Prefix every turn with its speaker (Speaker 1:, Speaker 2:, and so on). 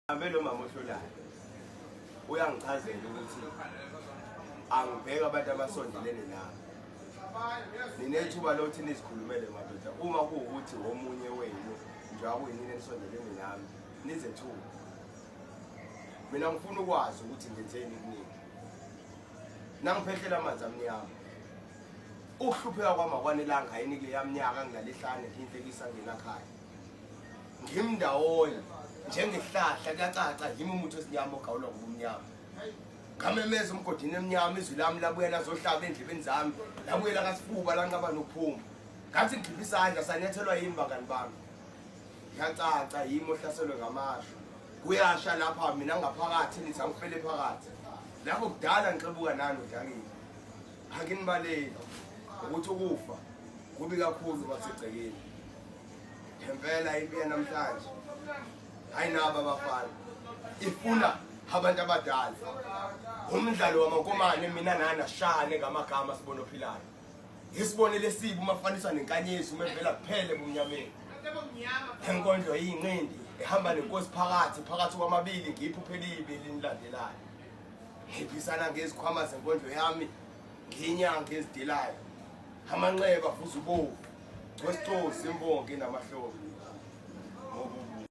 Speaker 1: Hambe lo mama ohlolayo uyangichazela ukuthi angibheke abantu abasondelene nami. Ninethuba lokuthi nizikhulumele madoda uma kuwukuthi omunye wenu njengoba kuyinini enisondelene nami nizethuke. Mina ngifuna ukwazi ukuthi ngenzeni kunini. Nangiphehlela amanzi amnyama. Ukuhlupheka kwami akwanelanga yini kuleya minyaka ngilale ehlane ngiyinhlekisa ngenakhaya. Ngimndawonye njengehlahla kuyacaca yimi umuthi wesinyama ogawulwa ngobumnyama. Ngamemeza umgodini emnyama izwi lami labuya lazohlaba endlebeni zami labuyela kasifuba lanqaba nokuphuma. Ngathi ngikhipha isandla sanyathelwa yini bangani bami. Kuyacaca yimi ohlaselwe ngamashwa. Kuyasha lapha mina ngaphakathi nithi angifele phakathi. Lapho kudala ngixebuka nani udakile. Akinibaleki ukuthi ukufa kubi kakhulu kwasegcekeni. Ngempela impi yanamhlanje ayinabo abafana ifuna abantu abadala. Umdlalo wamankomane mina nani ashane ngamagama sibona ophilayo. Isibonelo esibi uma kufaniswa nenkanyezi uma evela kuphele ebumnyameni. Enkondlo iyinqindi ehamba nenkosi phakathi phakathi kwamabili ngiyiphuphe elibi elinilandelayo. Ngiphisana ngezikhwama zenkondlo yami ngiyinyanga ezidilayo. Amanxeba fuza ubovu. Cosicosi imbongi namahloko. Ngokuba